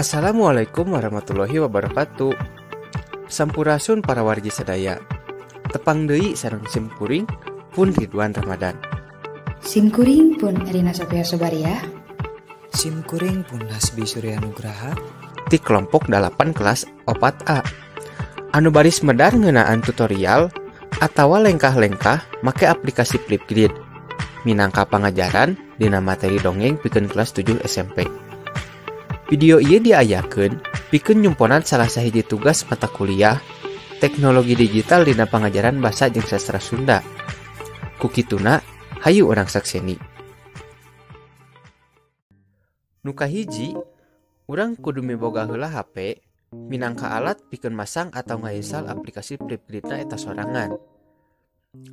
Assalamualaikum warahmatullahi wabarakatuh. Sampurasun para wargi sadaya. Tepang deui sareng sim kuring pun Ridwan Ramadan. Sim kuring pun Erina Sofia Sobaria. Sim kuring pun Hasbi Surya Nugraha. Ti kelompok 8 kelas 4A. Anu baris medar ngeunaan tutorial atawa lengkah-lengkah make aplikasi Flipgrid minangka pangajaran dina materi dongeng pikeun kelas 7 SMP. Video ieu diayakeun pikeun nyumponan salah sahiji tugas mata kuliah Teknologi Digital dina Pangajaran Basa jeung Sastra Sunda. Ku kituna, hayu urang sakseni. Nu kahiji, urang kudu miboga heula HP minangka alat pikeun masang atau ngainstal aplikasi Flipgridna eta sorangan.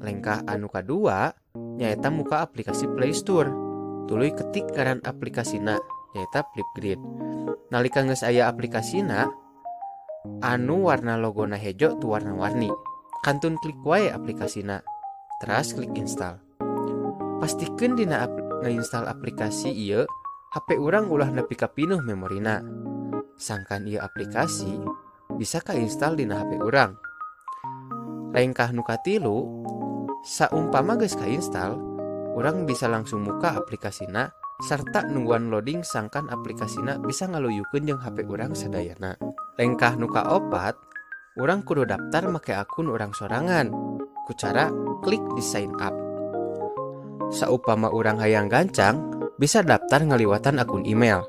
Lengkah anu kadua nyaeta muka aplikasi Play Store. Tuluy ketik ngaran aplikasina nyaeta Flipgrid. Nalika geus aya aplikasina anu warna logona hejo tu warna-warni, kantun klik wae aplikasina, teras klik install. Pastikeun dina ngainstal aplikasi ieu HP urang ulah nepi ka pinuh memorina. Sangkan ieu aplikasi bisa ka-install dina HP urang. Lengkah nu katilu, saumpama geus ka-install, urang bisa langsung muka aplikasina sarta nungguan loading sangkan aplikasina bisa ngaluyukeun jeung HP urang sadayana. Lengkah nu kaopat, urang kudu daftar make akun urang sorangan ku cara klik di sign up. Saupama urang hayang gancang, bisa daftar ngaliwatan akun email.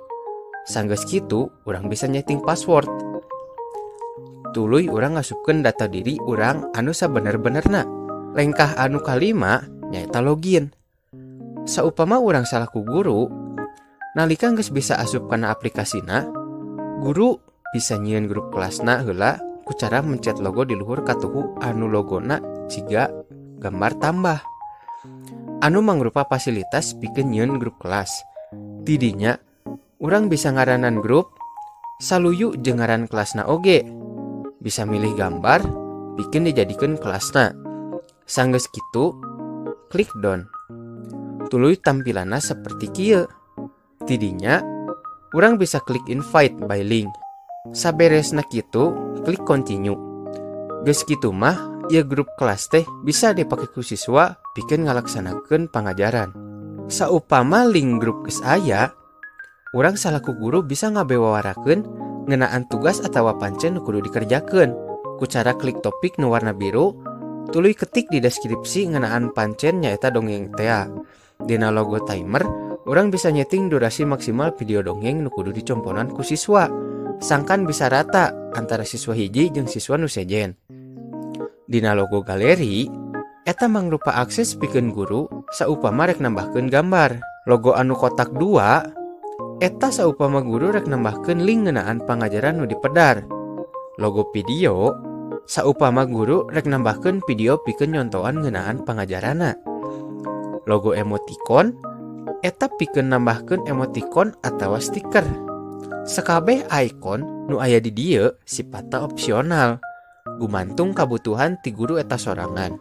Sanggeus kitu, urang bisa nyeting password. Tuluy urang ngasupkeun data diri urang anu sabener-benerna. Lengkah anu kalima nyaeta login. Saupama urang salaku guru, nalika geus bisa asup kana aplikasina, guru bisa nyieun grup kelasna heula ku cara mencet logo di luhur katuhu anu logona jiga gambar tambah. Anu mangrupa fasilitas pikeun nyieun grup kelas. Tidinya urang bisa ngaranan grup saluyu jeung ngaran kelasna oge. Bisa milih gambar pikeun dijadikeun kelasna. Sanggeus kitu, klik done. Tuluy tampilanna seperti kieu. Tidinya urang bisa klik invite by link. Saberesna kitu, klik continue. Geus kitu mah ieu grup kelas teh bisa dipake ku siswa pikeun ngalaksanakeun pangajaran. Saupama link grup geus aya, urang salaku guru bisa ngabewawarakeun ngeunaan tugas atawa pancen nu kudu dikerjakeun ku cara klik topik nu warna biru, tuluy ketik di deskripsi ngeunaan pancen nyaeta dongeng tea. Dina logo timer, urang bisa nyeting durasi maksimal video dongeng nu kudu dicomponan ku siswa. Sangkan bisa rata antara siswa hiji jeung siswa nu sejen. Dina logo galeri, eta mangrupa akses pikeun guru saupama rek nambahkeun gambar. Logo anu kotak 2, eta saupama guru rek nambahkeun link ngeunaan pangajaran nu dipedar. Logo video, saupama guru rek nambahkeun video pikeun nyontoan ngeunaan pangajaranna. Logo emoticon, eta pikeun nambahkeun emoticon atawa stiker. Sakabeh icon nu aya di dieu sipatna opsional, gumantung kabutuhan ti guru eta sorangan.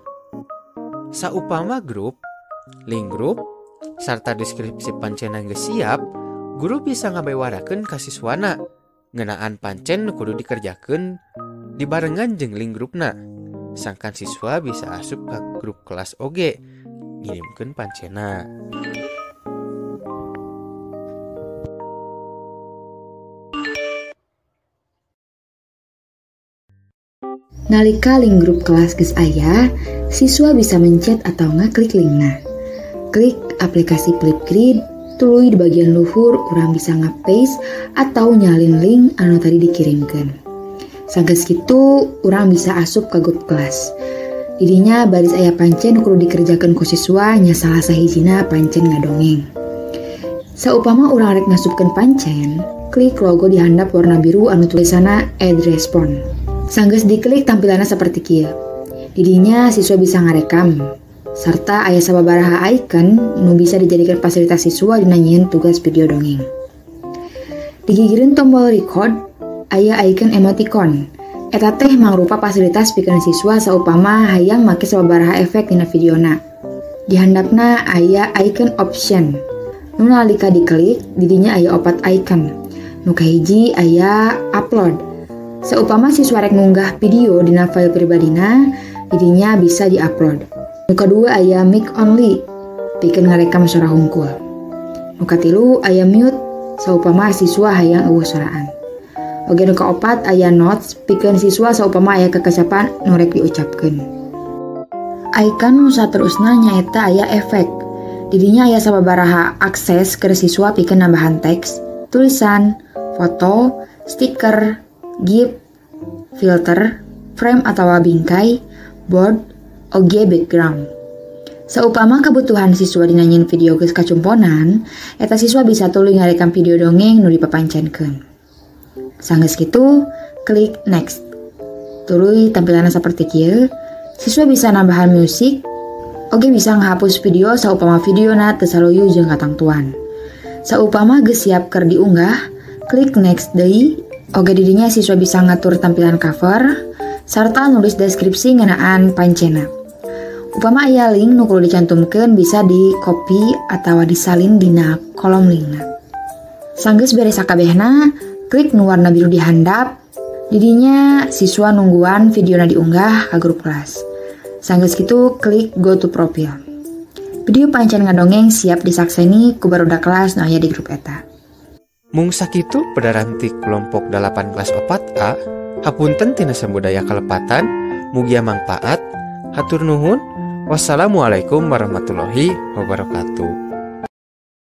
Saupama grup, link grup, sarta deskripsi pancen geus siap, guru bisa ngabewarakeun ka siswana ngeunaan pancen nu kudu dikerjakeun dibarengan jeung link grupna. Sangkan siswa bisa asup ka grup kelas oge ngirimkeun pancena. Nalika link grup kelas geus aya, siswa bisa mencet atau ngaklik linkna. Klik aplikasi Flipgrid, tuluy di bagian luhur urang bisa nge-paste atau nyalin link anu tadi dikirimkeun. Sanggeus kitu, urang bisa asup ke grup kelas. Didinya baris aya pancen kudu dikerjakeun ku siswa nya salah sahijina pancen ngadongeng. Saupama urang rek ngasupkeun pancen, klik logo di handap warna biru anu tulisanna add response. Sanggeus diklik tampilanna seperti kieu. Didinya siswa bisa ngarekam sarta aya sababaraha icon nu bisa dijadikan fasilitas siswa dina nyieun tugas video dongeng. Digigireun tombol record aya icon emoticon. Eta teh mangrupa fasilitas pikeun siswa saupama hayang make sababaraha efek dina videona. Di handapna aya icon option. Nu nalika diklik, didinya aya 4 icon. Nu kahiji aya upload. Saupama siswa rek ngunggah video dina file pribadina, didinya bisa diupload. Nu kadua aya mic only, pikeun ngarekam suara hungkul. Nu katilu aya mute, saupama siswa hayang euweuh soraan. Oge nu kaopat aya notes, pikeun siswa saupama aya kekesapan nu rek diucapkeun. Icon nu saterusna nyaeta aya efek. Didinya aya sababaraha akses keur siswa pikeun nambahan teks, tulisan, foto, stiker, GIF, filter, frame atawa bingkai, board, oge background. Saupama kebutuhan siswa dina nyieun video geus kacumponan, eta siswa bisa tuluy ngarekam video dongeng nu dipapancenkeun. Sanggeus kitu, klik next. Tuluy tampilanna saperti kieu, siswa bisa nambahan musik, oge bisa ngahapus video saupama videona teu saluyu jeung katangtuan. Saupama geus siap keur diunggah, klik next deui. Oge didinya siswa bisa ngatur tampilan cover sarta nulis deskripsi ngeunaan pancena. Upama aya link nu kudu dicantumkeun bisa di copy atawa disalin dina kolom linkna. Sanggeus beres sakabehna, klik nu warna biru di handap. Didinya siswa nungguan videona diunggah ka grup kelas. Sanggeus kitu klik go to profile. Video pancen ngadongeng siap disakseni ku barudak kelas nu aya di grup eta. Mung sakitu pedaranti kelompok 8 kelas 4A, hapunten tina sambudaya kalepatan, mugia mangpaat, hatur nuhun, wassalamualaikum warahmatullahi wabarakatuh.